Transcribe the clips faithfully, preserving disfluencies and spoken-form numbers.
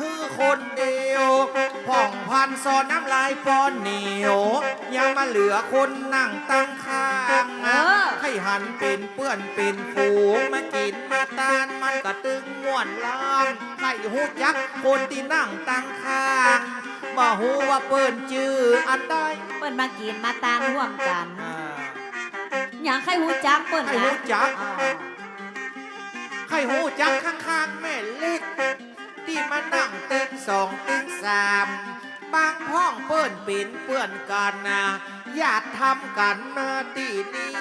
หื้อคนเดียว พ่องพันธุ์สอนน้ำลายป้อนเหนียว ยังมาเหลือคนนั่งตังข้าง เออ ใค่หันเป๋นเปื้อนเป๋นฝูง มากิ๋นมาตานมันก็ตึงม่วนลำ ใค่ฮู้จักคนตี้นั่งตังข้าง บ่ฮู้ว่าเปิ้นจื้ออันใด เปิ้นมากิ๋นมาตานฮ่วมกั๋น อ่า ยังใค่ฮู้จักเปิ้นนะ ใค่ฮู้จัก อ่า ใค่ฮู้จักข้างๆ แม่เล็ก ตี้มานั่งตึงสองตึงสาม บางพ่องเปิ้นเป๋นเปื้อนกั๋นนะ ญาติธรรมกั๋นนะตี้นี่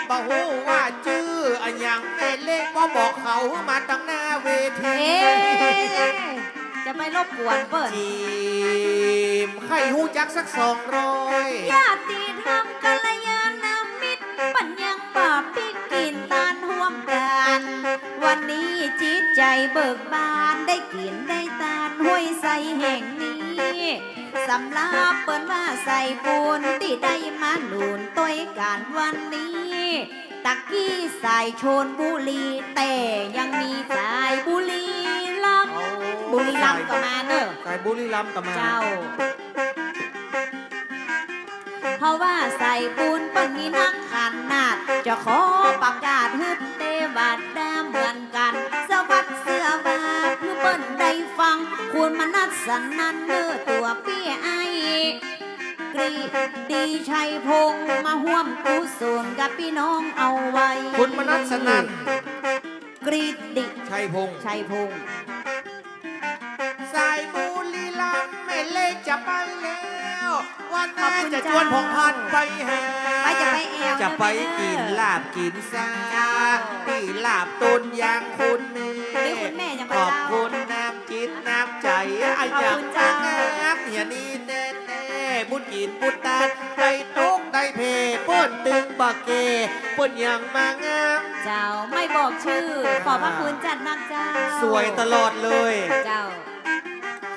บ่ฮู้ว่าจื้ออะหยังแม่เล็ก บ่บอกเขามาตังหน้าเวที เอ๊ะ จะไปรบกวนเปิ้น จิ๋ม ใค่ฮู้จักสักสองร้อย ญาติธรรมกัลยาณมิตร เปิ้นยังบ่ปิ๊กกิ๋นตานฮ่วมกั๋น วันนี้จิตใจ๋เบิกบาน ได้กิ๋นได้ตานห้วยไซแห่งนี้ สำหรับเปิ้นว่าสายบุญตี้ได้มาหนุนตวยกั๋นวันนี้ ตะกี้สายชลบุรี แต่ยังมีสายบุรีรัมย์ โอ้ บุรีรัมย์ก็มาเน่อ สายบุรีรัมย์ก็มา เจ้า เพราะว่าสายบุญเปิ้นมีนักขนาด จะขอประกาศหื้อเตวดาเหมือนกั๋น สวัสดีเสื้อว่าหื้อเปิ้นได้ฟัง คุณมนัสนันเน่อตั๋วปี้ไอ้ กฤตติชัยพงษ์ มาฮ่วมกุศลกับปี้น้องเอาไว้ คุณมนัสนัน กฤตติชัยพงษ์ ชัยพงษ์ สายบุรีรัมย์แม่เล็กจะไปแล้ว วันหน้า ขอบคุณ จะจวน เจ้า ผ่องพันธุ์ไปหา ไปจะไปแอว จะไป เด้อ กิ๋นลาบกิ๋นซ่า เจ้า ตี้ลาบต้นยางคุณแม่ นี่คุณแม่ยังไป ขอบคุณ เจ้า น้ำจิตน้ำใจ๋ อะ ขอบคุณ เจ้า ยังมางามเหียนี้แต๊ๆ บุญกิ๋นบุญตาน ได้ตุ๊กข์ได้แผ่ เปิ้นตึงบ่แก่ เปิ้นยังมางาม เจ้า ไม่บอกชื่อ ขอบพระคุณจัดนักเจ้า สวยตลอดเลย เจ้า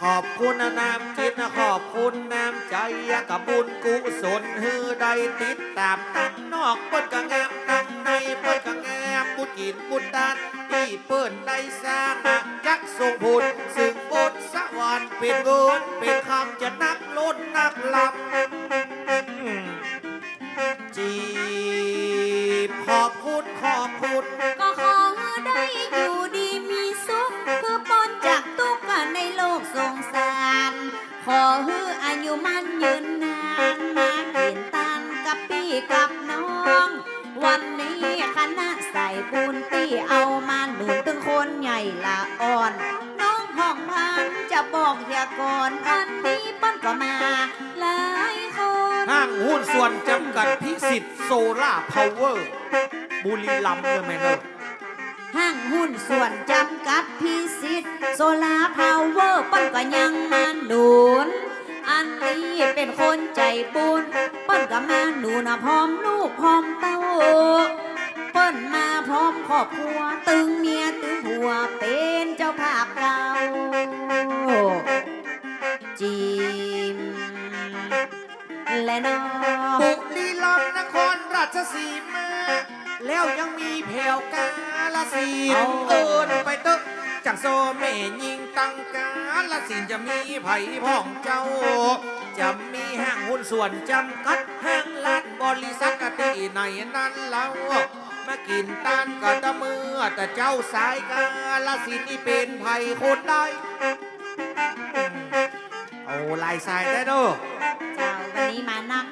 ขอบคุณน้ำจิตนะ ขอบคุณน้ำใจ๋ กับบุญกุศล หื้อได้ติดต๋ามตังนอก เปิ้นก็งาม ตังในเปิ้นก็งาม บุญกิ๋นบุญตาน ตี้เปิ้นได้สร้างมา จักส่งผล ซึ่งบนสวรรค์ เป๋นเงินเป๋นคำ จะนักล้นนักล้ำ จิ๋ม ขอบคุณ ขอบคุณ ก็ขอหื้อได้อยู่ดีมีสุข หื้อป๊นจากตุ๊กข์ในโลกสงสาร ขอหื้ออายุมั่นยืนนาน มากิ๋นตานกับปี้กับน้อง วันนี้คณะสายบุญตี้เอามาหนุนตึงคนใหญ่ละอ่อน น้องผ่องพันธุ์จะบอกเหียก่อน อันนี้เปิ้นก็มาหลายคน ห้างหุ้นส่วนจำกัดพิสิทธิ์โซล่าร์พาวเวอร์ บุรีรัมย์เนี่ยแม่เนอะ ห้างหุ้นส่วนจำกัดพิสิทธิ์โซล่าร์พาวเวอร์ เปิ้นก็ยังมาหนุน อันนี้เป๋นคนใจ๋บุญ เปิ้นก็มาหนุนพร้อมลูกพร้อมเต้า เปิ้นมาพร้อมครอบครัว ตึงเมียตึงผัว เป๋นเจ้าภาพเก่า จิ๋ม และเนาะ บุรีรัมย์ นครราชสีมา แล้วยังมีแผวกาฬสินธุ์ เอา เอิ้นไปเต๊อะ จากซ้อแม่ญิงตังกาฬสินธุ์ จะมีใผพ่องเจ้า จะมีห้างหุ้นส่วนจำกัด ห้างร้านบริษัทตี้ไหนนั้นเล่า มากิ๋นตานก็ตะเมื่อ แต่เจ้าสายกาฬสินธุ์นี่เป๋นใผคนใด เอาหลายสายแต๊เนอะ เจ้า วันนี้มานัก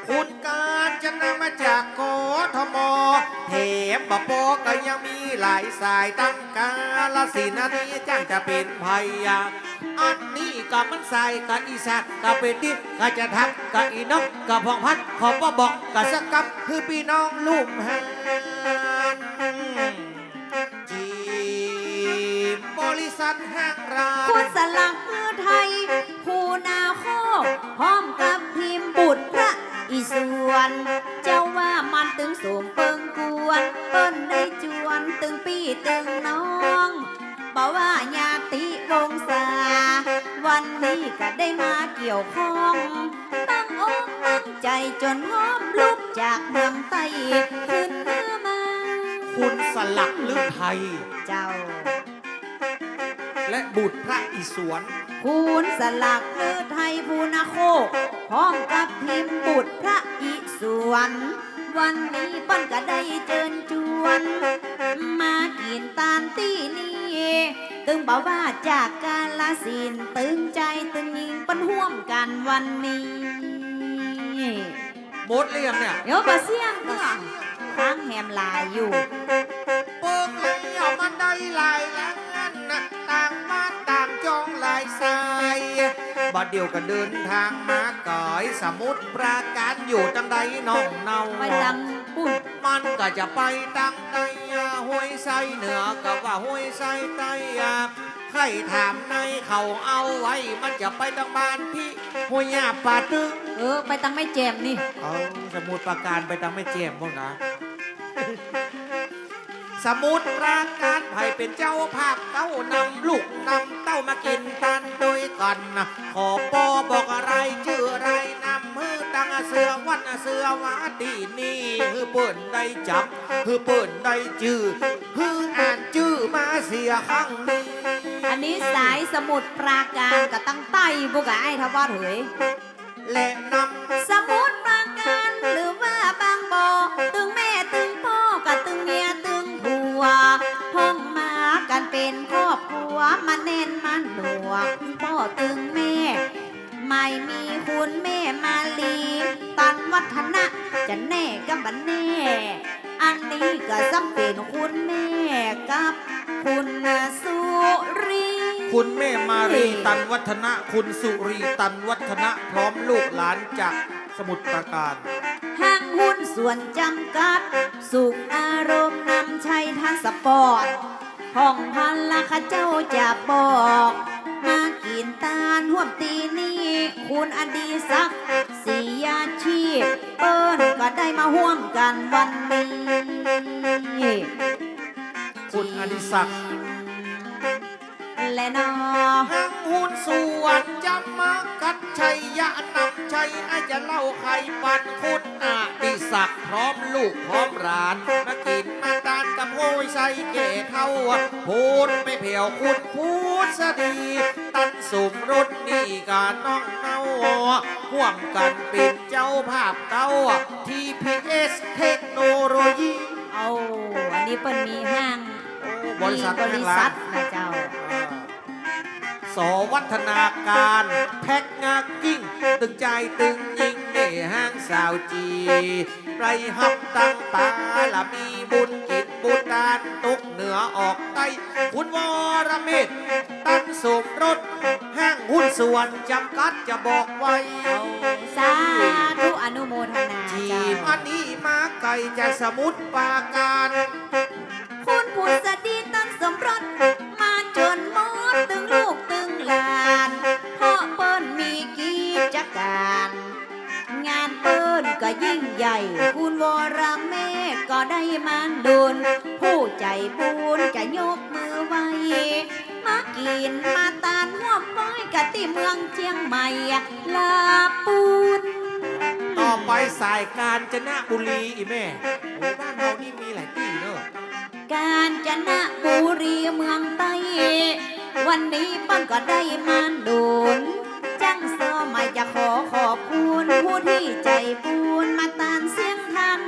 คุณกาญจนามาจาก กทม แถมบ่ปอก็ยังมีหลายสายตังกาฬสินธุ์ อันนี้จ้างจะเป๋นใผอะ อันนี้ก็มันสายกับอีสัก ก็เป๋นตี้ก็จะทักกับอีนก กับผ่องพันธุ์ ขอบ่บอกก็สักกำ หื้อปี้น้องลุ่มหาน จิ๋ม บริษัทห้างร้าน คุณสลักฤทัย ภูนาโคก พร้อมกับพิมพ์บุตรพระอิศวร เจ้าว่ามันตึงสมเปิงควร เปิ้นได้จวนตึงปี้ตึงน้อง บ่ว่าญาติวงศา วันนี้ก็ได้มาเกี่ยวข้อง ตั้งอกตั้งใจ๋จ๋นฮอบลุกจากเมืองใต้ขึ้นเหนือมา คุณสลักฤทัย เจ้า และบุตรพระอิศวร ขุนสลักฤทัยภูณโคก พร้อมกับพิมพ์บุตรพระอิศวร วันนี้เปิ้นก็ได้เจิญจวน มากิ๋นตานตี้นี่ ตึงบ่ว่าจากกาฬสินธุ์ ตึงชายตึงญิง เปิ้นฮ่วมกั๋นวันนี้ หมดหรือยังเนี่ย เดี๋ยวบ่เสี้ยงเตื้อ บ่เสี้ยง ค้างแหมหลายอยู่ เปิ้งแล้วมันได้หลายล้านนะ ต่างบ้านต่างจ้องหลายสาย บ่าเดี่ยวก็เดินตางมาก๋าย สมุทรปราก๋านอยู่ตังใดน้องเนา ไปตังปุ้น มันก็จะไปตังใดอะ ห้วยไซเหนือก็ว่าห้วยไซใต้อะ ใค่ถามนายเขาเอาไว้ มันจะไปตังบ้านพี่ ห้วยหญ้าป่าตึง เออ ไปตังแม่แจ่มนี่ เออ สมุทรปราก๋านไปตังแม่แจ่มพู้นนะ สมุทรปราก๋านใผเป๋นเจ้าภาพเก๊า นำลูกนำเต้ามากิ๋นตานตวยกั๋นนะ ขอปอบอกรายจื้อรายนาม หื้อตังเสื้อวันเสื้อวาตี้นี่ หื้อเปิ้นได้จ๋ำ หื้อเปิ้นได้จื้อ หื้ออ่านจื้อมาเสียครั้งนี้ อันนี้สายสมุทรปราก๋านกับตังใต้ปุ้นกะ ไอ้ทวัดเหย และนำ สมุทรปราก๋านหรือว่าบางบ่อ ตึงแม่ตึงป้อกับตึงเมียตึงผัว พ่องมากั๋นเป๋นครอบครัว มาแน่นมาหนวก ป้อตึงแม่ ไม่มีคุณแม่มาลี ตันวัฒนะ จะแน่ก็บ่แน่ อันนี้ก็ซ้ำเป๋นคุณแม่กับคุณสุรี คุณแม่มาลี ตันวัฒนะ คุณสุรี ตันวัฒนะ พร้อมลูกหลานจากสมุทรปราก๋าน ห้างหุ้นส่วนจำกัด สุขอารมณ์นำชัยทรานสปอร์ต พ่องพลักข้าเจ้าจะบอก มากิ๋นตานฮ่วมตี้นี่ คุณอดิศักดิ์ ศรีอาชีพ เปิ้นก็ได้มาฮ่วมกั๋นวันนี้ คุณอดิศักดิ์ และนอ ห้างหุ้นส่วนจำกัด ชัยยะนำชัย อาจจะเล่าไขปัน คุณอดิศักดิ์ พร้อมลูกพร้อมหลาน มากิ๋นมาตานกับห้วยไซแก่เฒ่า พูดไปแผ่วคุณพุทธดี ตันสมรสนี่กับน้องเนา ฮ่วมกั๋นเป๋นเจ้าภาพเก๊า ทีพีเอส เทคโนโลยี เอา อันนี้เปิ้นมีห้าง โอ้ บริษัท มีบริษัท ห้างร้าน นะเจ้า อ่า ส.วัฒนาการ แพ็คงากิ้ง ตึงจายตึงญิง แม่ฮ้างสาวจี ไปฮับตังปาละมีบุญกิ๋นบุญตาน ตกเหนือออกใต้ คุณวรเมธ ตันสมรส ห้างหุ้นส่วนจำกัดจะบอกไว้ สาธุอนุโมทนา จี เจ้า อันนี้มาไก๋จากสมุทรปราก๋าน คุณผุดสดีตันสมรส มาจ๋นหมดตึงลูกตึงหลาน เพราะเปิ้นมีกิจก๋าน งานเปิ้นก็ยิ่งใหญ่ คุณวรเมธก็ได้มาลุ้น ผู้ใจ๋บุญจะยกมือไหว้ มากิ๋นมาตานฮ่วมไหว้กั๋นตี้เมืองเจียงใหม่ ละปูน ต่อไปสายกาญจนบุรี อี่แม่ โอ้ บ้านเฮานี่มีหลายตี้เนาะ กาญจนบุรีเมืองใต้ วันนี้เปิ้นก็ได้มาลุ้น จั้งซ้อใหม่จะขอขอบคุณ ผู้ตี้ใจ๋บุญมาตานเสี้ยงทัน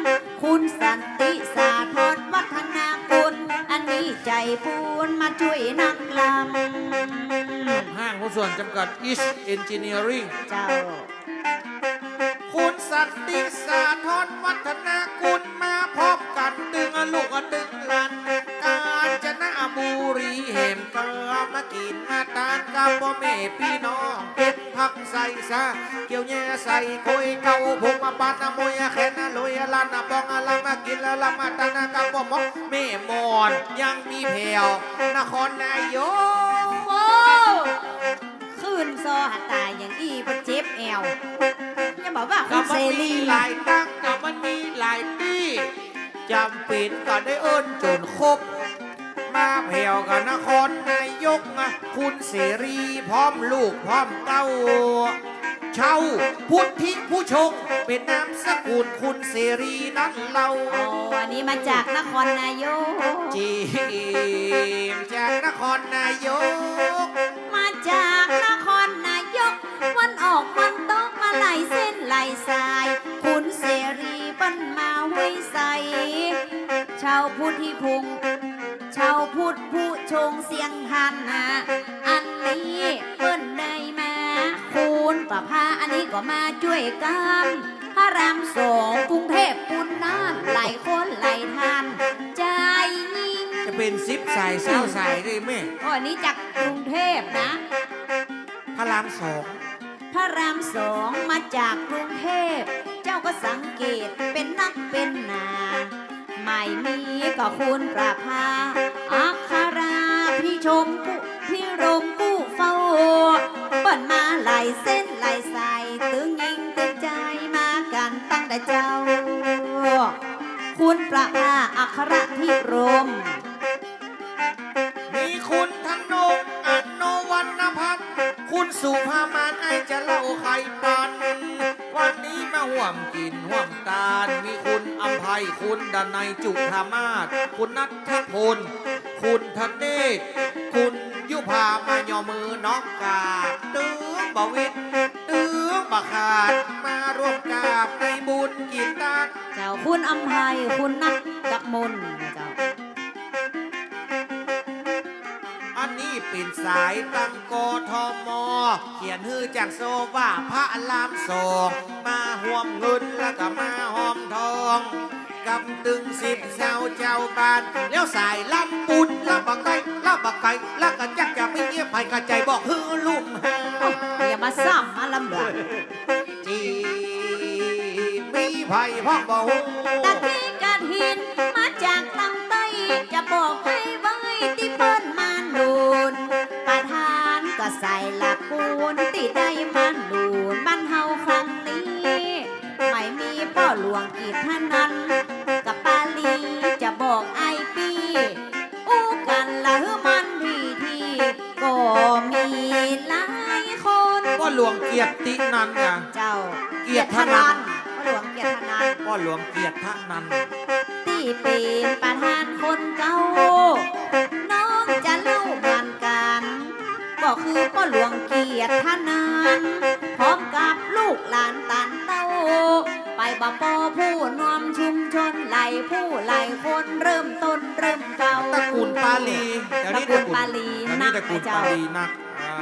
คุณสันติสาธรวัฒนากุล อันนี้ใจ๋บุญมาจ้วยนักลำ ห้างหุ้นส่วนจำกัด East Engineering เจ้า คุณสันติสาธรวัฒนากุล มาพร้อมกั๋นตึงลูกตึงหลาน กาญจนบุรีแหมก็มากิ๋นมาตานกับป้อแม่ปี้น้อง เก็บผักใส่ซา เกี่ยวแย่ใส่โคยเก่า ผมมาปานมวยแขนลุย ล้านปอง ล้านมากิ๋น ล้านมาตานกับป้อหมอ แม่หมอนยังมีแผ่ว นครนายก โอ้ ขึ้นซอหาต๋ายอย่างอี้บ่เจ็บแอว ยังบอกว่าคุณเสรี ก็มันมีหลายตัง ก็มันมีหลายตี้ จ๋ำเป๋นก็ได้เอิ้นจ๋นครบ มาแผ่วกับนครนายกนะ คุณเสรีพร้อมลูกพร้อมเต้า เจ้าพุทธิผู้ชง เป๋นนามสกุลคุณเสรีนั้นเล่า อ๋อ อันนี้มาจากนครนายก จี๋ จากนครนายก เจ้าพุทธิพงษ์ เจ้าพุทธผู้ชงเสียงหันนะ อันนี้เปิ้นได้มา คุณประภา อันนี้ก็มาจ้วยกั๋น พระรามสอง กรุงเทพฯ ปุ้นนั้น หลายคนหลายท่าน จายยิ่ง จะเป๋นสิบสาย ซาวสายได้แม่ อ๋อ อันนี้จากกรุงเทพฯ นะ พระรามสอง พระรามสอง มาจากกรุงเทพฯ เจ้าก็สังเกตเป๋นนักเป๋นหนา หมายมีก็คุณประภา อัคราภิชมผู้พิรมผู้เฝ้า เปิ้นมาหลายเส้นหลายสาย ตึงยิงตึงจายมากั๋นตั้งแต่เจ๊า คุณประภา อัคราภิรม มีคุณธนง อโนวรรณพัฒน์ คุณสุภามาศ ไอ้จะเล่าไขปัน วันนี้มาฮ่วมกิ๋นฮ่วมตาน มีคุณอำไพ คุณดนัย จุฑามาศ คุณณัฐพล คุณธเนศ คุณยุภา มาย่อมือน้องกา ตึงบ่วิด ตึงบ่ขาด มาร่วมกราบในบุญกิ๋นตาน เจ้า คุณอำไพ คุณณัฐพล เจ้า อันนี้เป๋นสายตัง กทม เขียนหื้อจากโซว่าพระรามสอง มาฮ่วมเงินแล้วก็มาฮ่วมทอง กำตึงสิบเจ้า เจ้าบ้าน แล้วสายลำปูน ลำบ่ไก๋ ลำบ่ไก๋ แล้วก็จักจะมีเมียใผ กะจายบอกหื้อลุ่มหา อย่ามาซ้ำมาลำบาก ตี้มีใผพ่องบ่ฮู้ ตะกี้กฐินมาจากตังใต้ จะบอกไอ้ไว้ตี้เปิ้นมาหนุน ประธานก็สายละปูนตี้ได้มาหนุนบ้านเฮาครั้งนี้ ไม่มีป้อหลวงเกียรติถนันกับปาลี จะบอกไอ้ปี้ อู้กั๋นละหื้อมันดีๆ ก็มีหลายคน ป้อหลวงเกียรติถนันนะ เจ้า เกียรติถนัน ป้อหลวงเกียรติถนัน ป้อหลวงเกียรติถนัน ตี้เป๋นประธานคนเก่า น้องจะเล่าเหมือนกั๋น ก็คือป้อหลวงเกียรติถนัน พร้อมกับลูกหลานตานเต้า ไปบ่ปอผู้นวมชุมชน หลายผู้หลายคนเริ่มต้นเริ่มเก่า ตระกูลปาลี ตระกูลปาลี อันนี้ตระกูลปาลีนัก อ่า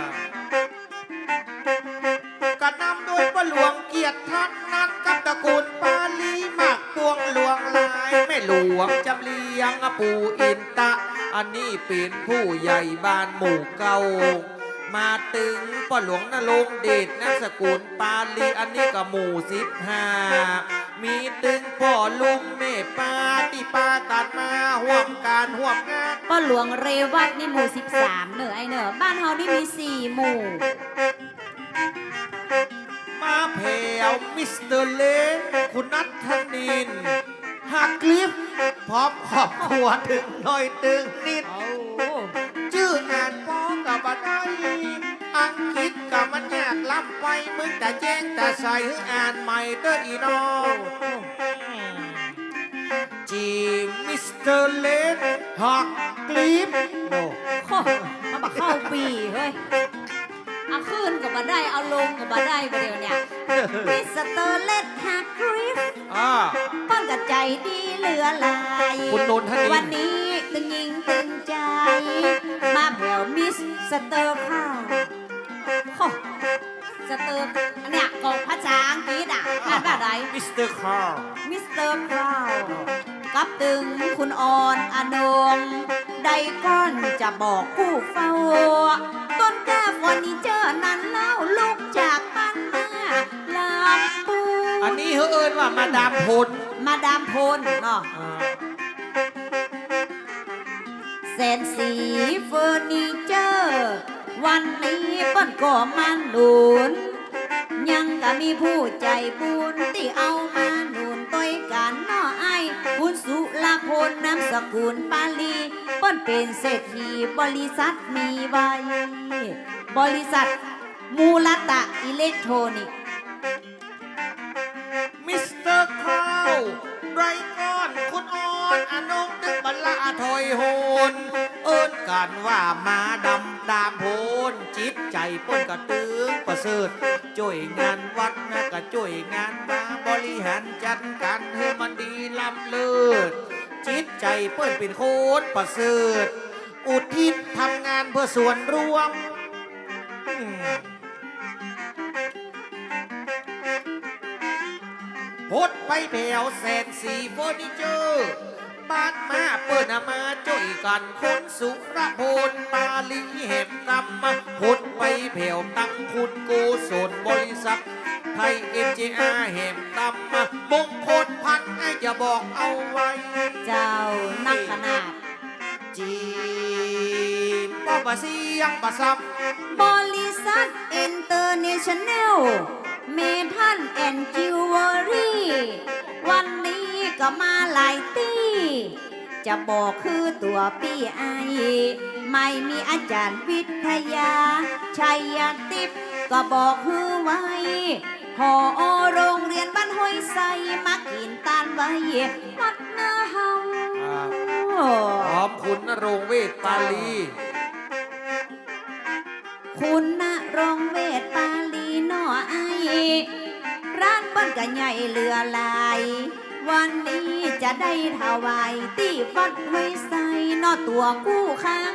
ก็นำโดยป้อหลวงเกียรติถนันกับตระกูลปาลี มากปวงหลวงหลาย แม่หลวงจำเรียงปู่อินตะ อันนี้เป๋นผู้ใหญ่บ้านหมู่เก้า มาตึงป้อหลวงณรงค์เดช นามสกุลปาลี อันนี้ก็หมู่สิบห้า มีตึงป้อลุงแม่ป้าตี้ปากั๋นมาฮ่วมก๋านฮ่วมงาน ป้อหลวงเรวัตนี่หมู่สิบสามเน่อไอ้เน่อ บ้านเฮานี่มีสี่หมู่ มาแผวมิสเตอร์เลน คุณณัฐนิน ฮาร์คลิฟ พร้อมครอบครัวตึงน้อยตึงนิด เอ้า จื้ออ่านปอก็บ่ได้ อังกฤษก็มันยากล้ำไป มึงจะแจ้งจะใส่หื้ออ่านใหม่เต๊อะอีน้อง จีมิสเตอร์เลน ฮาร์คลิฟ โอ้ โอ้ มันบ่เข้าปีเฮ้ย เอาขึ้นก็บ่ได้ เอาลงก็บ่ได้บ่าเดี่ยวเนี่ย มิสเตอร์เลน ฮาร์คลิฟ อ่า เปิ้นก็ใจ๋ดีเหลือหลาย คุณนนทนิน วันนี้ตึงยิงตึงจาย มาแผวมิสเตอร์คาร์ล โอ้ สเตอร์ เนี่ย ก็ภาษาอังกฤษอะ อ่า อ่านว่าใด มิสเตอร์คาร์ล มิสเตอร์คาร์ล กับตึงคุณออนอนง ได้ก้อนจะบอกผู้เฝ้า ต้นกล้าเฟอร์นิเจอร์นั้นเล่า ลุกจากบ้านมาลำพูน อันนี้เฮาเอิ้นว่ามาดามพล มาดามพลเนาะ อ่า แสนสีเฟอร์นิเจอร์ วันนี้เปิ้นก็มาหนุน ยังก็มีผู้ใจ๋บุญตี้เอามาหนุนตวยกั๋นเนาะไอ้ คุณสุรพล นามสกุลปาลี เปิ้นเป๋นเศรษฐีบริษัทมีไว้ บริษัทมูลตะอิเล็กโทรนิกส์ มิสเตอร์คาร์ล ได้ก้อนคุณออนอนง ตึงบ่ละถอยโหน เอิ้นกั๋นว่ามาดาม ดามพล จิตใจ๋เปิ้นก็ตึงประเสริฐ จ้วยงานวัดนะก็จ้วยงานวา บริหารจัดก๋านหื้อมันดีล้ำเลิศ จิตใจ๋เปิ้นเป๋นคนประเสริฐ อุทิศทำงานเพื่อส่วนรวม อืม หดไปแผวแสนศรีเฟอร์นิเจอร์ บ้านมาเปิ้นมาจ้วยกั๋น คุณสุรพล ปาลี แหมกำ หดไปแผวตังคุณโกศล บริษัทไทย เอ็ม เจ อาร์ แหมกำ มงคลพันธ์ อ้ายจะบอกเอาไว้ เจ้า นักขนาด จีบ ป้อบ่าเสียงบ่าซ้ำ บริษัท International Metal and Jewelry วันนี้ก็มาหลายตี้ จะบอกคือตั๋วปี้อ้าย ไม่มีอาจ๋ารย์วิทยา ชัยทิพย์ ก็บอกหื้อไว้ ผอ.โรงเรียนบ้านห้วยไซ มากิ๋นตานไว้วัดนาเฮา อ่า หอมคุณณรงค์เวชปาลี คุณณรงค์เวชปาลีน้ออ้าย ร้านเปิ้นก็ใหญ่เหลือหลาย วันนี้จะได้ถวายตี้วัดห้วยไซน้อตั๋วกู้ครั้ง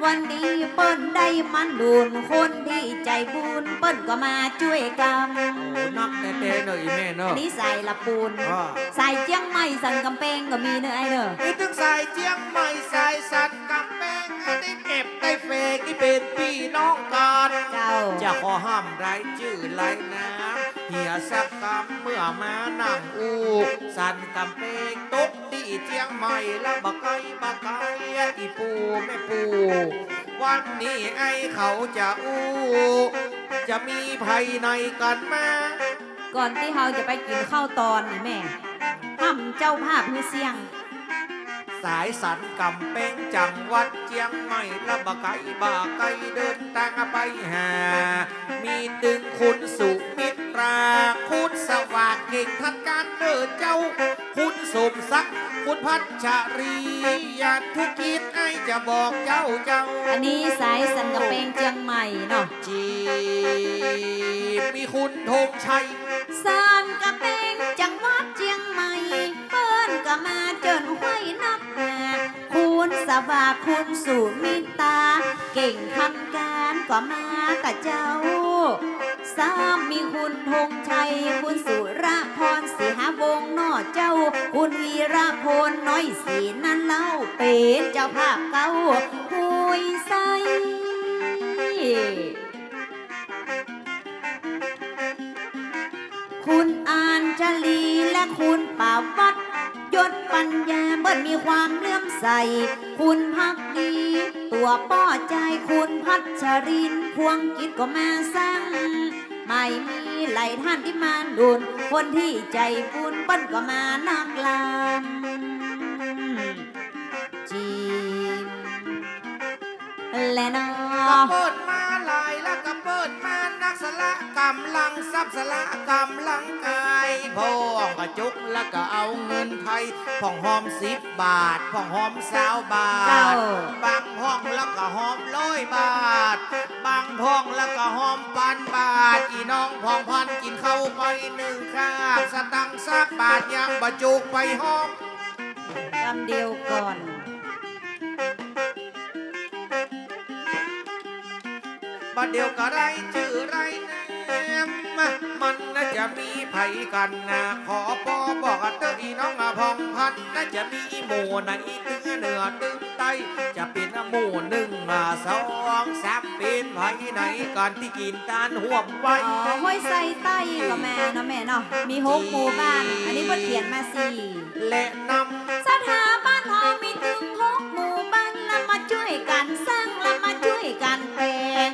วันนี้เปิ้นได้มาหนุนคนตี้ใจ๋บุญ เปิ้นก็มาจ้วยกำ โอ้ นักแต๊ๆ เนาะ อี่แม่เนาะ อันนี้สายละปูน อ่า สายเจียงใหม่สันก๋ำแปงก็มีเนาะอ้ายเนาะ นี่ตึงสายเจียงใหม่สายสันก๋ำแปง อันนี้เก็บได้เฟก นี่เป๋นปี้น้องกั๋น เจ้า จะขอห้ามรายจื้อรายนาม เหียสักกำ เมื่อมานั่งอู้ สันก๋ำแปงตก ตี้เจียงใหม่ละบ่ไก๋บ่ไก๋ อี่ปู่แม่ปู่ วันนี้ไอ้เขาจะอู้ จะมีใผไหนกั๋นมา ก่อนตี้เฮาจะไปกิ๋นข้าวตอนนี่แม่ ห้ามเจ้าภาพหื้อเสี้ยง สายสันก๋ำแปงจังหวัดเจียงใหม่ละบ่ไก๋บ่ไก๋ เดินตางไปหา มีตึงคุณสุมิตรา คุณสวัสดิ์เก่งทางก๋านเน่อเจ้า คุณสมศักดิ์ คุณพัชรี ยาธุกิจ ไอ้จะบอกเจ้า เจ้า อันนี้สายสันก๋ำแปงเจียงใหม่เนาะ จีบ มีคุณธงชัย สันก๋ำแปงจังหวัดเจียงใหม่ เปิ้นก็มาเจิ่นห้วยนักหนา คุณสวัสดิ์ คุณสุมิตรา เก่งคำก๋านก็มากับเจ้า ซ้ำมีคุณธงชัย คุณสุรพร ศรีหาวงศ์น้อเจ้า คุณวีรพล น้อยศรี นั้นเล่าเป๋นเจ้าภาพเก๊า ห้วยไซ คุณอัญชลีและคุณประวัติ ยศปัญญา เปิ้นมีความเลื่อมใส คุณภักดี ตั๋วป้อจาย คุณพัชรินทร์ พวงกิจก็มาซั้ง ไม่มีหลายท่านตี้มาหนุน คนตี้ใจ๋บุญเปิ้นก็มานักลำ จีน และเนาะ ก็เปิ้นมาหลายแล้วก็เปิ้นมานัก สละก๋ำลังทรัพย์ สละก๋ำลังกาย พ่องกระจุกแล้วก็เอาเงินไทย พ่องหอมสิบบาท พ่องหอมซาวบาท เจ้า บางพ่องแล้วก็หอมร้อยบาท บางพ่องแล้วก็หอมปันบาท อี่น้องพ่องพันกิ๋นข้าวไปนึ่งคาบ สตังค์สักบาทยังบ่จุกไปหอม กำเดียวก่อน บ่าเดี่ยวก็ได้จื้อได้แนม มันน่าจะมีใผกั๋นนะ ขอปอบอกเต๊อะอี่น้องอะ พ่องพันน่าจะมีหมู่ไหนตึงเหนือตึงใต้ จะเป๋นหมู่นึ่ง อ่า สอง สาม เป๋นใผไหนกั๋นตี้กิ๋นตานฮ่วมไว้ อ๋อ ห้วยไซใต้ก็แม่เนาะแม่เนาะ มีหกหมู่บ้าน อันนี้เปิ้นเขียนมาสี่ และนำ สถาบันเฮามีตึงหกหมู่บ้าน ละมาจ้วยกั๋นสร้าง ละมาจ้วยกั๋นแป๋ง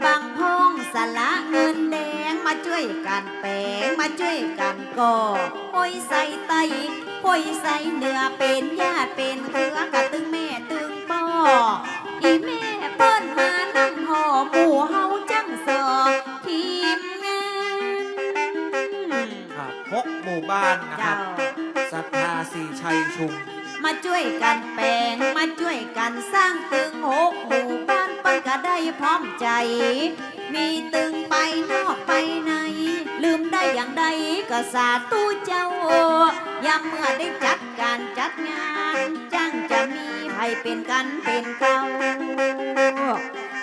บางพ่องสละเงินแดง มาจ้วยกั๋นแป๋ง มาจ้วยกั๋นก่อ ห้วยไซใต้ ห้วยไซเหนือ เป๋นญาติเป๋นเครือ กะตึงแม่ตึงป้อ อี่แม่เปิ้นมานั่งห่อหมู่เฮาจั้งสองทีมงาน ครับ หกหมู่บ้านนะครับ เจ้า ศรัทธาศรีชัยชุม มาจ้วยกั๋นแป๋ง มาจ้วยกั๋นสร้างตึงหกหมู่บ้าน เปิ้นก็ได้พร้อมใจ๋ มีตึงไปนอกไปใน ลืมได้อย่างใดก็สาธุเจ้า ยามเมื่อได้จัดก๋านจัดงาน จั้งจะมีใผเป๋นกั๋นเป๋นเก่า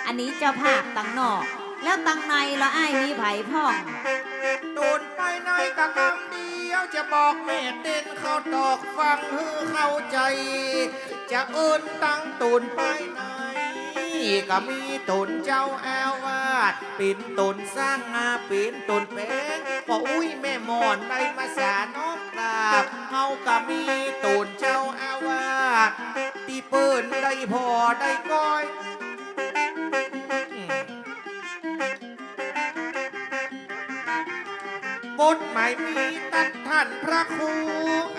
อันนี้เจ้าภาพตังนอก แล้วตังในละอ้ายมีใผพ่อง ตูนไปในก็กำเดียว จะบอกแม่เต้นเข้าตอกฟังหื้อเข้าใจ๋ จะเอิ้นตังตูนไปใน ก็มีตูนเจ้าอาวาส เป๋นตูนสร้างอา เป๋นตูนแป๋ง ป้ออุ๊ยแม่หม่อนได้มาสาน้อมกราบ เฮาก็มีตูนเจ้าอาวาส ตี้เปิ้นได้ผ่อได้ก้อย บทหมายมีตั๊ดท่านพระครู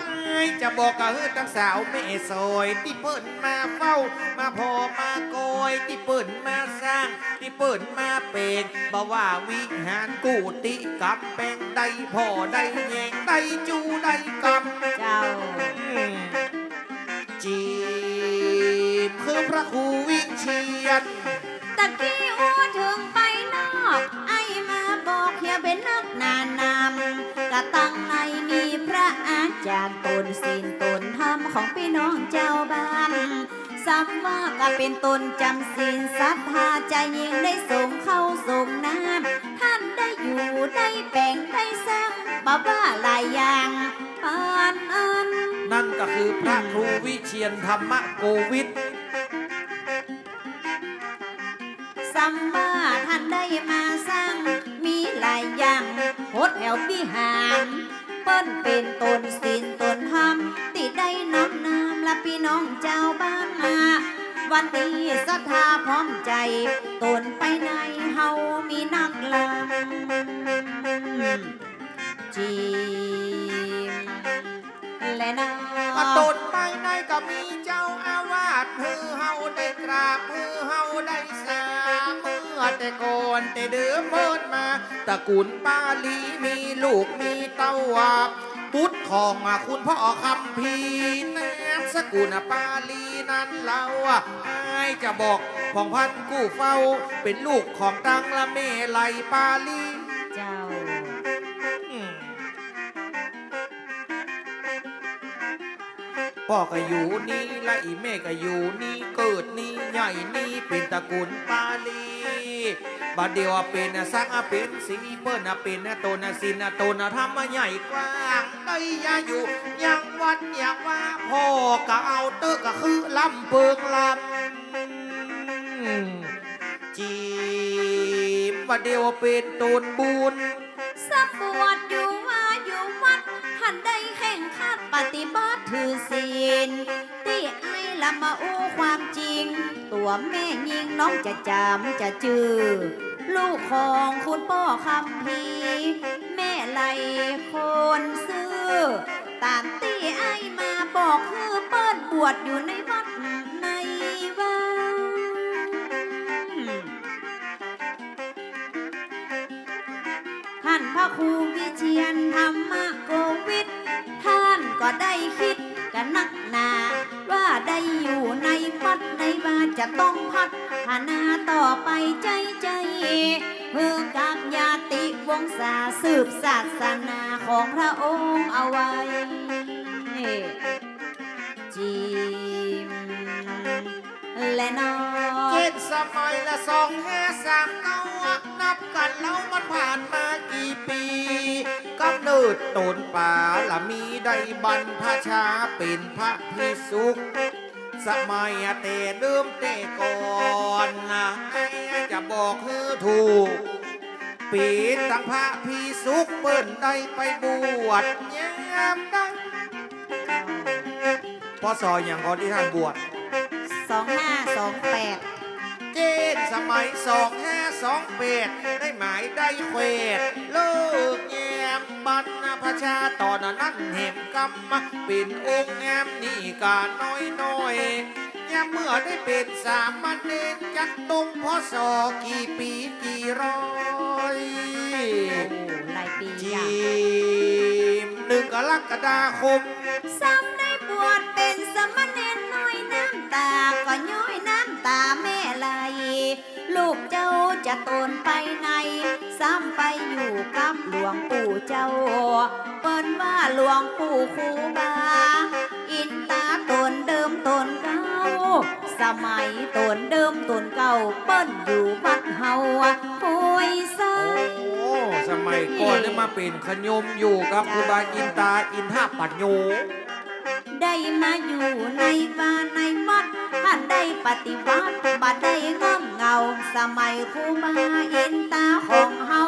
อ้ายจะบอกกะหื้อตังสาวแม่สอย ตี้เปิ้นมาเฝ้า มาผ่อมาก้อย ตี้เปิ้นมาสร้าง ตี้เปิ้นมาแป๋ง บ่ว่าวิหารกุฏิก๋ำแป๋ง ได้ผ่อได้แยง ได้จูได้กำ เจ้า อืม จีบคือพระครูวิเชียร ตะกี้อู้เถิงไปนอก ไอ้มาบอกเหียเป๋นนักหนานำ กะตังในมีพระอาจ๋ารย์ตนศีลตนธรรมของปี้น้องเจ้าบ้าน ซ้ำว่ากะเป๋นตนจ๋ำศีลศรัทธา จะยิ่งได้สงฆ์เข้าสงฆ์น้ำ ท่านได้อยู่ได้แป๋งได้สร้าง บ่ว่าหลายอย่าง ปานอั้น นั่นก็คือพระครูวิเชียรธรรมโกวิท ซ้ำว่าท่านได้มาสร้างมีหลายอย่าง หดแถววิหาร เปิ้นเป๋นตนศีลตนธรรม ตี้ได้น้อมนำละปี้น้องเจ้าบ้านมา วันนี้ศรัทธาพร้อมใจ๋ ตนไปในเฮามีนักลำ จีม และนะ ตนไปในก็มีเจ้าอาวาส หื้อเฮาได้กราบ หื้อเฮาได้สา เมื่อแต่ก่อนแต่เดิมเมินมา ตระกูลปาลีมีลูกมีเต้า บุตรของคุณพ่อคัมภีร์ นามสกุลปาลีนั้นเล่า อ้ายจะบอกผ่องพันธุ์กู้เฝ้า เป๋นลูกของตังละแม่ไหลปาลี เจ้า อืม ป้อก็อยู่นี่ ละอี่แม่ก็อยู่นี่ เกิดนี่ ใหญ่นี่ เป๋นตระกูลปาลี บ่าเดี่ยวเป๋นสังเป๋นสี เปิ้นเป๋นตนศีลตนธรรมใหญ่กว้าง ได้ยาอยู่ยังวัดยังวา พ่อก็เอาเต๊อะ ก็คือลำเปิงลำ จีบ บ่าเดี่ยวเป๋นตนบุญ สำบวชอยู่ว่าอยู่วัด ท่านได้เคร่งครัดปฏิบัติถือศีล ตี้อ้ายละมาอู้ความจริง ตั๋วแม่ญิงน้องจะจ๋ำจะจื้อ ลูกของคุณป้อคัมภีร์ แม่ไหลคนซื่อ ต๋ามตี้อ้ายมาบอกหื้อเปิ้นบวชอยู่ในวัดในวา ท่านพระครูวิเชียรธรรมโกวิท ท่านก็ได้คิดกั๋นนักหนา ว่าได้อยู่ในวัดในวาจะต้องพัฒนาต่อไปใจ๊ใจ๊ หื้อกับญาติวงศาสืบศาสนาของพระองค์เอาไว้ จีม และนอ เจ็ดสมัยละสองห้าสามเก้า นับกั๋นแล้วมันผ่านมากี่ปี๋ ก๋ำเนิดตนปาละมีได้บรรพชาเป๋นพระภิกษุ สมัยแต่เดิมแต่ก่อนนะ จะบอกหื้อถูก เป๋นตังพระภิกษุเปิ้นได้ไปบวชยามใด พ.ศ. หยังก่อตี้ท่านบวช สองห้าสองแปด เจ้นสมัยสองห้าสองแปด ได้หมายได้แขวด เลิกแย้มบรรพชาต๋อนนั้นแหมกำมาเป๋นองค์งามนี่กาน้อยๆ ยามเมื่อได้เป๋นสามเณรจักตรง พ.ศ. กี่ปี๋กี่ร้อย โอ้ หลายปี๋ จี อย่าง หนึ่งกรกฎาคม ซ้ำได้บวชเป๋นสามเณรน้อยน้ำต๋า ก็ย้อยน้ำต๋าแม่ไหล ลูกเจ้า จะต๋นไปไหน ซ้ำไปอยู่กับหลวงปู่เจ้า เปิ้นว่าหลวงปู่ครูบาอินตา ต๋นเดิมต๋นเก่า สมัยต๋นเดิมต๋นเก่า เปิ้นอยู่วัดเฮาห้วยไซ โอ้ สมัยก่อนนี่มาเป๋นขะโยมอยู่กับครูบาอินตา อินทปัญโญ ได้มาอยู่ในป่าในวัด บ่ได้ปฏิบัติ บ่ได้ง่อมเหงา สมัยครูบาอินตาของเฮา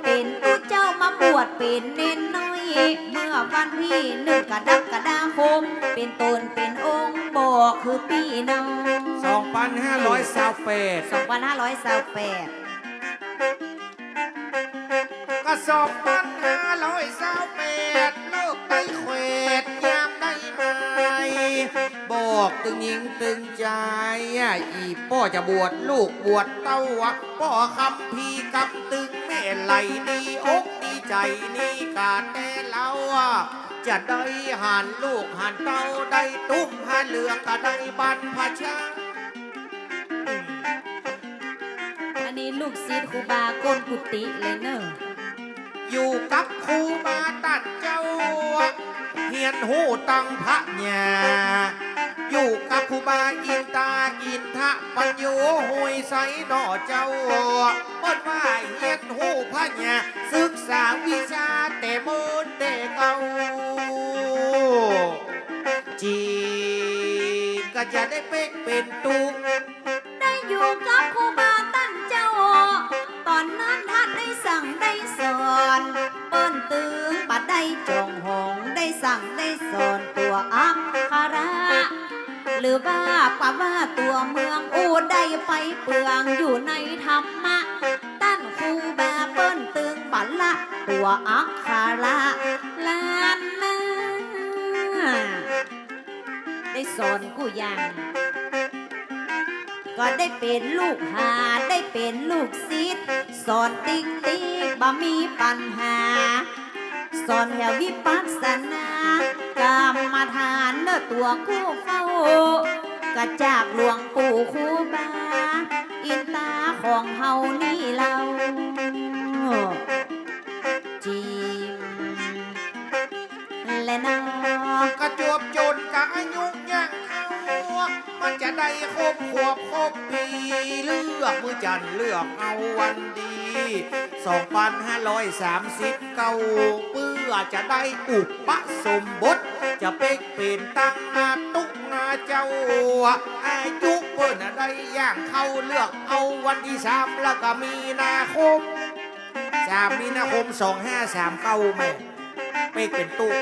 เป๋นตุ๊เจ้ามาบวชเป๋นเณรน้อย เมื่อวันตี้หนึ่งกรกฎาคม เป๋นต๋นเป๋นองค์บอกหื้อปี้น้อง สองปันห้าร้อยซาวแปด สองปันห้าร้อยซาวแปด ก็สองปันห้าร้อยซาวแปด เลิกได้แขวดยามได้ไม้ บอกตึงหญิงตึงจาย อี่ป้อจะบวชลูกบวชเต้า ป้อคัมภีร์กำตึงแม่ไหลดีอกดีใจ๋นี่กาแต๊เล่า จะได้หันลูกหันเต้า ได้ตุ้มผ้าเหลืองก็ได้บรรพชา อันนี้ลูกศิษย์ครูบาก้นกุฏิเลยเน่อ อยู่กับครูบาต้านเจ้า เฮียนฮู้ตังพระญา อยู่กับครูบาอินตา อินทปัญโญ ห้วยไซเนาะเจ้า เปิ้นว่าเฮียนฮู้พระญา ศึกษาวิชาแต่เมินแต่เก่า จีก็จะได้เป๊กเป๋นตุ๊ ได้อยู่กับครูบาต้านเจ้า ต๋อนนั้นต้านได้สั่งได้สอน เปิ้นตึงบ่ได้จ้องห้อง ได้สั่งได้สอนตั๋วอักขระ หรือว่าปะว่าตั๋วเมือง อู้ได้ไปเปืองอยู่ในธรรมะ ต้านครูบาเปิ้นตึงบ่ละตั๋วอักขระล้านนา ได้สอนกู้อย่าง ก็ได้เป๋นลูกหา ได้เป๋นลูกศิษย์ สอนติ๊กติ๊กบ่มีปัญหา สอนแถววิปัสสนา กรรมฐานเน่อตั๋วกู้เฝ้า ก็จากหลวงปู่ครูบาอินตาของเฮานี่เล่า จีม และนอ ก็จวบจนกับอายุย่างเข้า มันจะได้ครบขวบครบปี๋ เลือกมื้อจันทร์เลือกเอาวันดี สองปันห้าร้อยสามสิบเก้า เปื้อจะได้อุปสมบท จะเป๊กเป๋นตังนาตุ๊นาเจ้า อายุเปิ้นได้ย่างเข้า เลือกเอาวันตี้สาม แล้วก็มีนาคม สามมีนาคม สองห้าสามเก้า แม่ เป๊กเป๋นตุ๊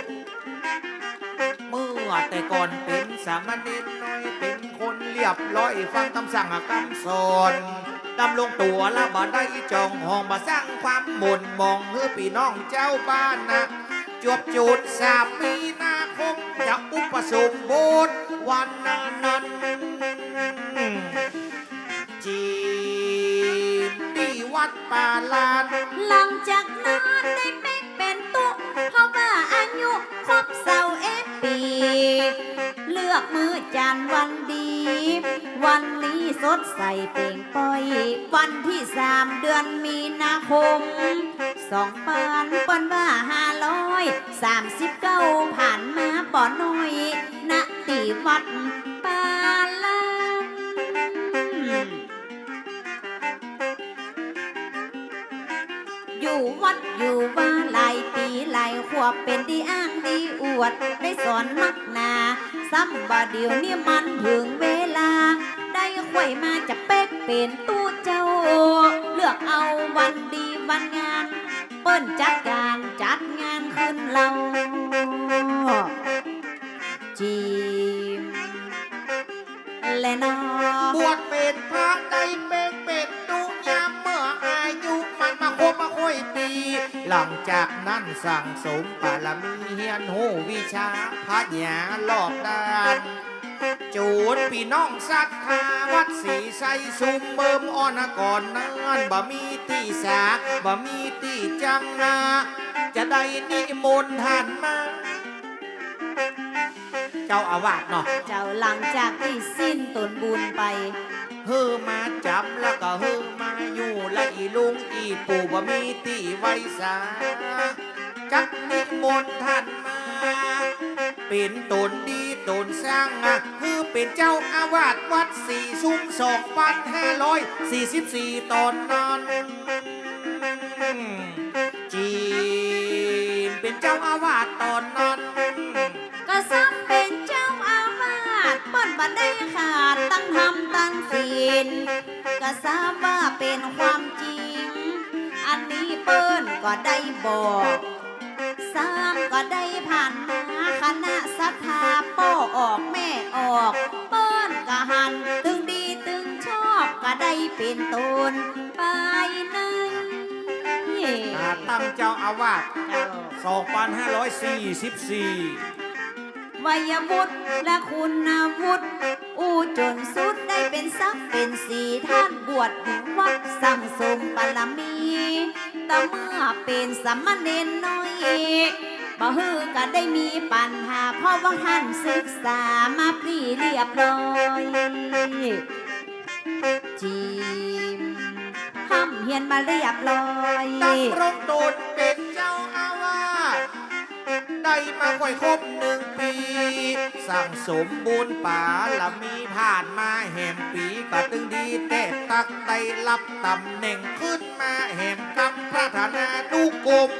เมื่อแต่ก่อนเป๋นสามเณรน้อย เป๋นคนเรียบร้อย ฟังกำสั่งกำสอน ดำรงตั๋วละบ่ได้จ้องห้อง บ่สร้างความหม่นหมองหื้อปี้น้องเจ้าบ้านนะ จวบจูดสามมีนาคม จะอุปสมบทวันนั้น จีนตี้วัดป่าลาน หลังจากนั้นได้เป๊กเป๋นตุ๊ เพราะว่าอายุครบซาวเอ็ดปี๋ เลือกมื้อจันทร์วันดี วันนี้สดใสเปล่งปล้อย วันตี้สามเดือนมีนาคม สองปัน เปิ้นว่าห้าร้อยสามสิบเก้า ผ่านมาบ่น้อย ณ ตี้วัดป่าลาน อยู่วัดอยู่วาหลายปี๋หลายขวบ เป๋นตี้อ้างตี้อวด ได้สอนนักหนา ซ้ำบ่าเดี่ยวนี้มันเถิงเวลา ได้ใค่มาจะเป๊กเป๋นตุ๊เจ้า เลือกเอาวันดีวันงาม เปิ้นจัดก๋านจัดงานขึ้นเล่า จีม และนอ บวชเป๋นพระได้เป๊กเป๋นตุ๊ ยามเมื่ออายุมันมาครบมาค่อยปี๋ หลังจากนั้นสั่งสมบารมี เฮียนฮู้วิชาพระญารอบด้าน จูนปี้น้องศรัทธาวัดศรีไซรมย์ ซุมเมิมอ่อนก่อนนั้น บ่มีตี้สา บ่มีตี้จังนะ จะได้นิมนต์ต้านมา เจ้าอาวาสเนาะ เจ้า หลังจากตี้สิ้นตนบุญไป หื้อมาจ๋ำแล้วก็หื้อมาอยู่ แล อีลุงอีปู่บ่มีตี้ไว้สา จักนิมนต์ต้านมา เป๋นต๋นดีต๋นสร้างอะ หื้อเป๋นเจ้าอาวาสวัดสี่ชุม สองปันห้าร้อยสี่สิบสี่ ต๋อนนั้น จีมเป๋นเจ้าอาวาสต๋อนนั้น ก็ซ้ำเป๋นเจ้าอาวาส เปิ้นบ่ได้ขาดตังธรรมตังศีล ก็ซ้ำว่าเป๋นความจริง อันนี้เปิ้นก็ได้บอก ซ้ำก็ได้ผ่านมา คณะศรัทธาป้อออกแม่ออก เปิ้นก็หัน ตึงดีตึงชอบ ก็ได้เป๋นต๋นไปนึ่ง อ่า ตั้งเจ้าอาวาส เจ้า สองปันห้าร้อยสี่สิบสี่ วัยวุฒิและคุณวุฒิ อู้จ๋นสุดได้เป๋นศักดิ์เป๋นศรี ต้านบวชอยู่วัดสั่งสมบารมี แต่เมื่อเป๋นสามเณรน้อย บ่หื้อก็ได้มีปัญหา เพราะว่าต้านศึกษามาปรีเรียบร้อย จีม ฮ่ำเฮียนมาเรียบร้อย ดำรงต๋นเป๋นเจ้าอาวาส ได้มาค่อยครบนึ่งปี๋ สั่งสมบุญบารมี ผ่านมาแหมปี๋ ก็ตึงดีแต๊ตั๊ก ได้ฮับต๋ำแหน่งขึ้นมาแหมกำ พระธนานุกรม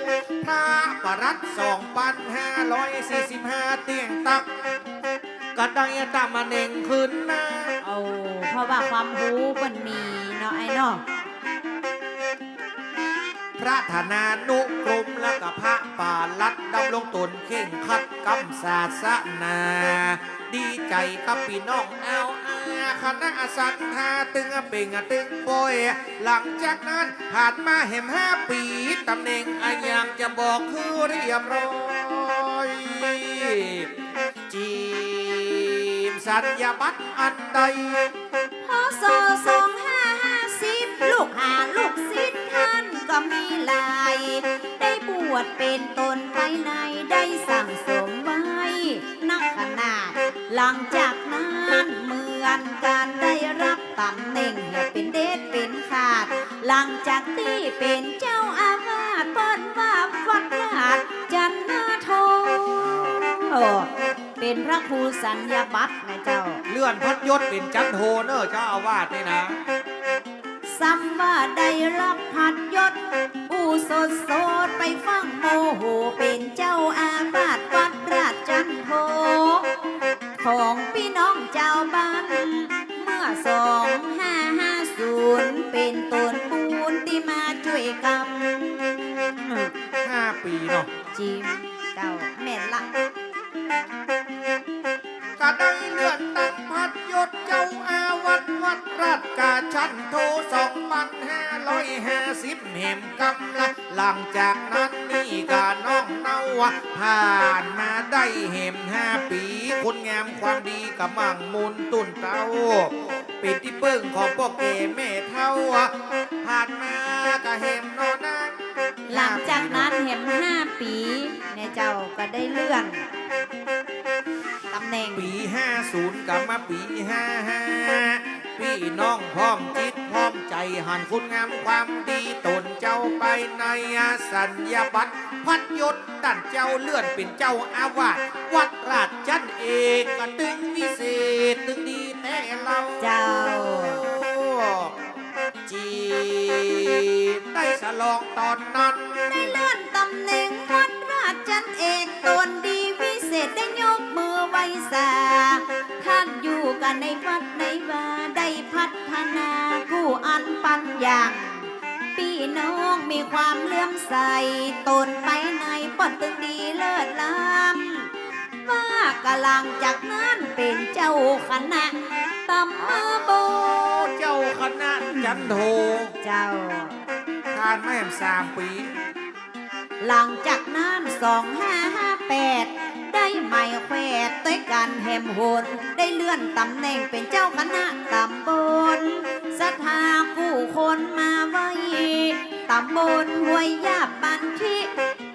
พระปลัด สองปันห้าร้อยสี่สิบห้า เตี้ยงตั๊ก ก็ได้ต๋ำแหน่งขึ้นมา เอา เพราะว่าความฮู้เปิ้นมีเนาะ ไอ้เนาะ พระธนานุกรมและก็พระปลัด ดำรงต๋นเคร่งครัดกำศาสนา ดีใจ๋กับปี้น้องเอาอา คณะศรัทธาตึงเป่งตึงป้อย หลังจากนั้นผ่านมาแหมห้าปี๋ ต๋ำแหน่งอะหยังจะบอกหื้อเรียบร้อย จีมสัญญาบัตรอันใด พ.ศ. สองห้าห้าสิบ ลูกหาลูกศิษย์ต้านก็มีหลาย ได้บวชเป๋นต๋นไปใน ได้สั่งสมไว้นักขนาด หลังจากนั้นเหมือนกันได้ฮับต๋ำแหน่งแหมเป๋นเด็ดเป๋นขาด หลังจากตี้เป๋นเจ้าอาวาส เปิ้นว่าวัดราชจันทโท เป๋นพระครูสัญญาบัตรนะเจ้า เลื่อนพัดยศเป๋นจันโทเน่อ เจ้าอาวาสนี่นะ ซ้ำว่าได้ฮับพัดยศ อู้สดๆ ไปฟั่งโมโห เป๋นเจ้าอาวาสวัดราชจันทโท ของปี้น้องจาวบ้าน เมื่อสองห้าห้าศูนย์ เป๋นต๋นปูนตี้มาจ้วยกำ ห้าปี๋เนาะ จีม เจ้า แม่นละ ก็ได้เลื่อนตั้งพัดยศเจ้าอาวาสวัดราชจันทโท สองปันห้าร้อยห้าสิบ แหมกำละ หลังจากนั้นนี่ก็น้องเนาผ่านมาได้แหมห้าปี๋ คุณงามความดีก็มั่งมูลตุ้นเต้า เป๋นตี้เปิ้งของป้อแก่แม่เฒ่า ผ่านมาก็แหมนอนัก หลังจากนั้นแหมห้าปี๋ เนี่ยเจ้าก็ได้เลื่อนต๋ำแหน่ง ปี๋ห้าศูนย์ก็มาปี๋ห้าห้า ปี้น้องพร้อมจิตพร้อมใจ๋ หันคุณงามความดีต๋นเจ้าไปในสัญญาบัตร พัดยศต้านเจ้าเลื่อนเป๋นเจ้าอาวาสวัดราชจันทร์เอก ก็ตึงวิเศษตึงดีแต๊เล่า เจ้า จีได้สลองต๋อนนั้น ได้เลื่อนต๋ำแหน่งวัดราชจันทร์เอก ต๋นดีวิเศษได้ยกมือไหว้สา ต้านอยู่กั๋นในวัดในวา ได้พัฒนากู้อันปันอย่าง ปี้น้องมีความเลื่อมใส ต๋นไปในเปิ้นตึงดีเลิศล้ำ ว่าก็หลังจากนั้นเป๋นเจ้าคณะตำบล เจ้าคณะจันโท เจ้า ผ่านมาแหมสามปี๋ หลังจากนั้น สองห้าห้าแปด ได้ไหมแขวนตวยกั๋นแหมหน ได้เลื่อนต๋ำแหน่งเป๋นเจ้าคณะตำบล ศรัทธากู้คนมาไหว้ ตำบลห้วยหยาบบ้านทิ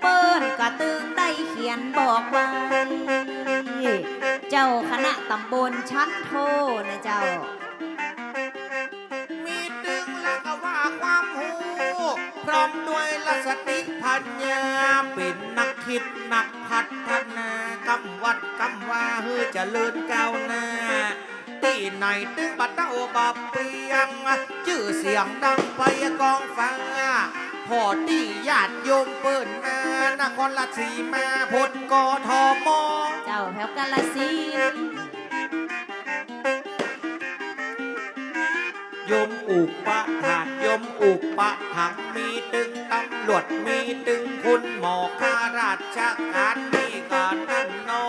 เปิ้นก็ตึงได้เขียนบอกไว้ เจ้าคณะตำบลจันโทนะเจ้า มีตึงแล้วก็ว่าความฮู้ เจริญก้าวหน้า ตี้ไหนตึงบ่เต้าบ่เปียง จื้อเสียงดังไปก้องฟ้า ผ่อตี้ญาติโยมเปิ้นมา นครราชสีมา พุทธ กทม เจ้า แถวกาฬสินธุ์ โยมอุปถาก โยมอุปถัมภ์ มีตึงตำรวจ มีตึงคุณหมอ ข้าราชก๋าน มีก๋านนั้นหนอ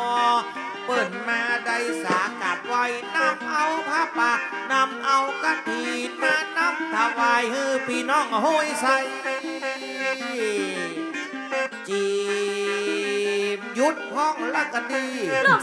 เปิ้นมาได้สากราบไหว้ นำเอาผ้าป่า นำเอากฐิน มานำถวายหื้อปี้น้องห้วยไซ จีบหยุดฮ้องละก็ดี เนาะ